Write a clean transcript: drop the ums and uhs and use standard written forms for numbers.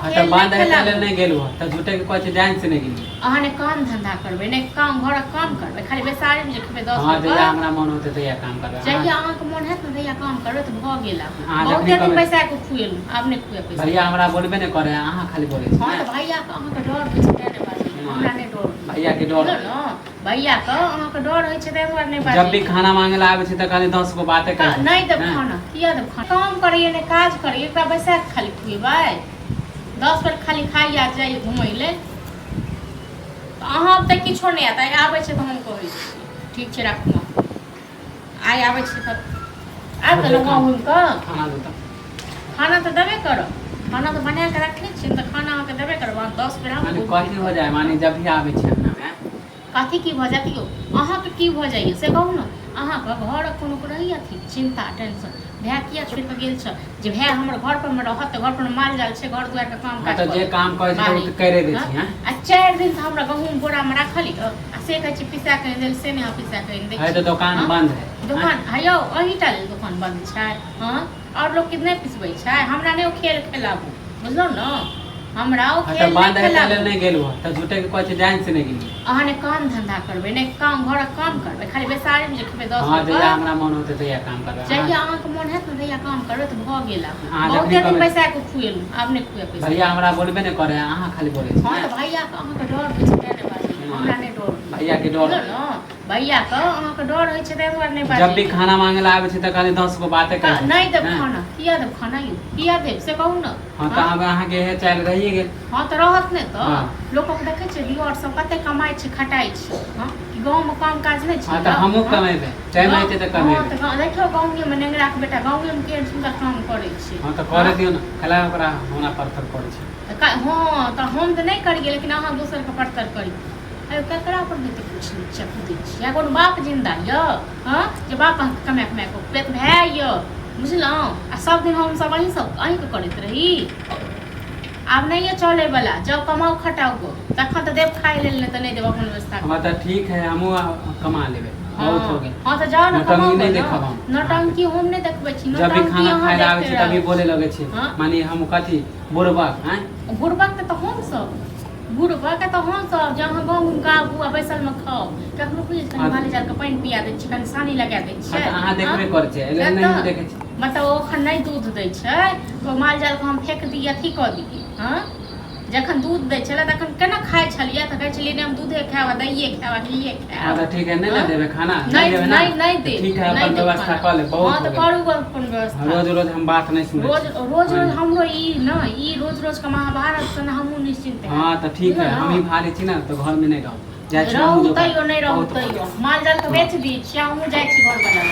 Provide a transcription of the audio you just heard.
तऽ खेल बंद नहि है तै खेलाबू। लेल नहि गेलहुँ हँ तऽ झूठे के कहै छै जानि से नहि गेलियै। अहाँ ने काम धंधा करबै, ने काम घरक काम करबै, खाली बैसारीमे जे खेबै 10 हँ, रुपआ। जहिया हमरा मोन होतै तहिया काम करबै। जहिया अहाँके मोन हैत ने तहिया काम करबै तऽ भऽ गेल। आब अहाँ बहुते जखनी दिन कहबै- बैसा कऽ खुएलहुँ, आब नहि खुए पैसा। भैया हमरा बोलबे नहि करे, अहाँ खाली बोलै छी। हँ तऽ भैयाके अहाँके डर होइ छै तेँ नहि बाजैए, हमरा नहि डर होइए। भैया के डर बुझलहुँ ने, भैयाके अहाँके डर होइ छै ताहि दुआरे नहि जब भी बाजैए। खाना मांगे ला आबै छै तऽ खाली 10 गो बाते कहै नहि देब छै। खाना, किया देब खाना? काम करैए नहि काज करैए, एकरा बैसा कऽ खाली खुएबै। 10 बेर खाली खाइ आ जाइए घुमै लए। अहाँ तऽ किछो नहि आयत। आइ आबै छै तऽ हम कहै छी। ठीक छै, राखू। आइ आबै छी तऽ आबि गेलहुँ गाँव घुमि कऽ। खाना दू तऽ। खाना तऽ देबे करब, खाना तऽ बना कऽ रखने छी तऽ खाना अहाँके देबे करब। अहाँ 10 बेर आबू। माने कथी हो जाए, माने जब भी आबै छै अंगनामे। कथी की भऽ जायत यौ? अहाँके की भऽ जाइए से कहू ने। अहाँके घरक कोनो रहैए अथी चिन्ता टेंशन? भाय किया छोड़ि कऽ गेल छल जे भाय हमर घर पर मे रहत तऽ घर पर माल जाल छै, घर दुआरिके काम हँ काज तऽ जे करत। काम करै छै तऽ ओ तऽ करे दै छी। हँ। आ 4 दिन तऽ हमरा गहूँम बोरामे राखल यऽ आ से कहै छी पिसा कऽ आनि देल, से नहि अहाँ पिसा कऽ आनि दै है तऽ छी। दोकान हँ? बंद है। दोकान है यौ, अहीँटा लेल दोकान बंद छै? हँ, आओर लोकके नहि पिसबै छै? हमरा नहि ओ खेल खेलाबू, बुझलहुँ ने? हमरा ओ हँ तऽ खेल बंद नहि है तै लेल खेलाबू। नहि गेलहुँ हँ तऽ झूठे के कहै छै जानि से नहि गेलियै। अहाँ ने काम धंधा करबै, ने काम घरक काम करबै, खाली बैसारीमे जे खेबै 10 हँ, रुपआ। जहिया हमरा मोन होतै तहिया काम करबै। जहिया अहाँके मोन हैत ने तहिया काम करबै तऽ भऽ गेल। आब अहाँ बहुते जखनी दिन कहबै- बैसा कऽ खुएलहुँ, आब नहि खुए पैसा। भैया हमरा बोलबे नहि करे, अहाँ खाली बोलै छी। हँ तऽ भैयाके अहाँके डर होइ छै तेँ नहि बाजैए, हमरा नहि डर होइए। भैया के डर बुझलहुँ ने, भैयाके अहाँके डर होइ छै ताहि दुआरे नहि जब भी बाजैए। खाना मांगे ला आबै छै तऽ खाली 10 गो बाते कहै छै। नहि देब खाना, किया देब खाना यौ? किया देब से कहू ने। हँ तऽ आब अहाँके इहे चालि रहिए गेल। हँ तऽ रहत नहि तऽ? हँ। लोकक देखै छियै दियर सब कते कमाइ छै, खटाइ छै। हँ, कि गाँवमे काम काज नहि छै? हँ तऽ हमहूँ हँ? कमेबै, टाइम अयतै तऽ हँ कमेबै। तऽ देखियौ, गाँवेमे नेंगराके बेटा गाँवेमे केहन सुन्दर काम करै छै। हँ तऽ करे दियौ ने, खेला ओकरा हमरा परतर करै छै। तऽ हँ तऽ हम तऽ नहि करियै, लेकिन अहाँ दोसरके परतर करियै। अरे ककरा पर नहि तऽ किछु नीचा कुदै छी? आ कोनो बाप जिन्दा यऽ? हँ, जे बाप अहाँके कमा कमा कऽ पेट भए यऽ, बुझलहुँ? आ सब दिन हमसब अहीं सब अहीँके करैत रही, आब नहि यऽ चलैवला। जब कमाउ खटाउ गो तखन तऽ देब खाय लेल, नहि तऽ नहि देब, अपन व्यवस्था। हँ तऽ ठीक है, हमहूँ आब कमा लेबै, बहुत हो गेल। हँ तऽ जाउ ने, नौटंकी कमाउ नहि ने। देखब हम। नौटंकी हम नहि देखबै छी। जब भी नौटंकी खाना अहाँ खाय लए आबै देखते छै तभी रहब। बोले लगै छै। हँ। माने हम कथी बुड़बक आँय? बुड़बक तऽ हमसब, बुड़बक तऽ हमसब जे अहाँ गाँव घुमि कऽ आबू आ बैसलमे खाउ। कखनो बुझै छी, कनि हँ। माल जालके पानि पिया दै छी, कनि सानी लगा दै हँ छियै। तऽ अहाँ देखबे हँ? करै छियै, एहि लेल से नहि तऽ देखै छी। मतलब ओ एखन नहि दूध दै छै तऽ ओ माल जालके हम फेक दियै, अथी कऽ दियै? हँ, जखन दूध दै छलै तखन केना खाइ छलियै? तऽ कहै छलियै नहि, हम दूधे खायब आ दहिए खायब आ घीए हँ खायब। तऽ ठीक है, नहि ने हँ? देबै खाना? नहि नहि देबै ने? नहि, नहि तऽ देब। ठीक है, नहि अपन देब व्यवस्था खाना। कऽ लेब, बहुत हँ हो तऽ गेल। करू अपन व्यवस्था। रोज रोज हम बात नहि सुनै रोज छी। रोज रोज हँ। हमरो ई न ई रोज रोज के महाभारत से हमहूँ निश्चिन्त हैब। हँ तऽ ठीक है। बुझलहुँ? हमही भारी छी ने तऽ घरमे नहि रहब, जाइ छी हमहूँ रहू दोकान। तैयो नहि रहू बहुत भऽ तैयो गेल। माल जाल के बेच दी छियै, हमहूँ जाइ छी घर बला।